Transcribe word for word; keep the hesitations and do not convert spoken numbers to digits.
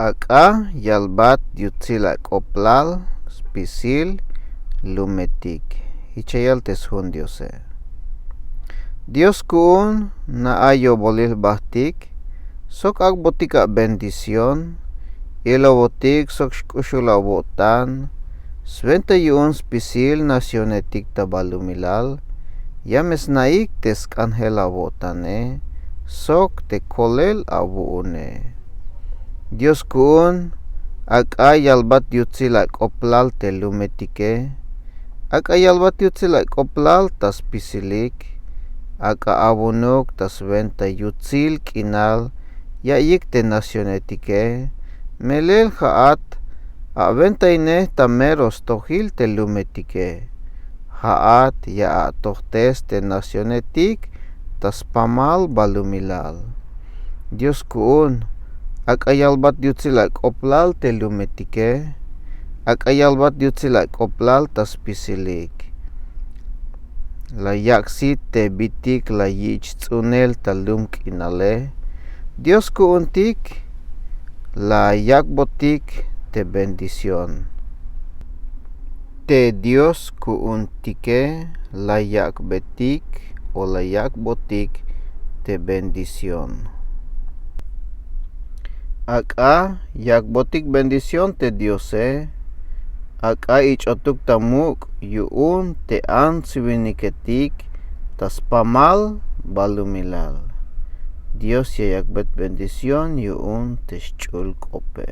Ak'a yalbat yutsil ak'oblal spisil lumetik. Jich ya yal te sjun diose. Dios ku'un na'a yobolil jbahtik sok ak'botik abendición, ilobotik sok xk'uxul awo'tan swenta yu'un spisil nacionetik ta balumilal. Ya me sna'ik te sk'anjel awo'tane sok te kolel awu'une. Dios ku'un ak'a yalbat yutsil ak'oblal te lumetike. Ak'a yalbat yutsil ak'oblal ta spisilik. Ak'a awunuk ta swenta yutsil k'inal ya'iyik te nacionetike. Melel ja'at awentainej ta mero stojil te lumetike. Ja'at ya atojtes te nacionetik ta spamal balumilal. Dios ku'un ak'a yalbat yutsil ak'oblal te lumetike. Ak'a yalbat yutsil ak'oblal ta spisilik. La yak' sit te bitik la yich' ts'unel ta lum k'inale. Dios ku'untik la yak'botik te bendición. Te Dios ku'untike la yak'betik o la yak'botik te bendición. Ak'a yak'botik bendición te Diose. Ak'a ich'otuk ta muk' yu'un te ants-winiketik ta spamal balumilal. Dios ya yak'bet bendición yu'un te xch'ul k'ope.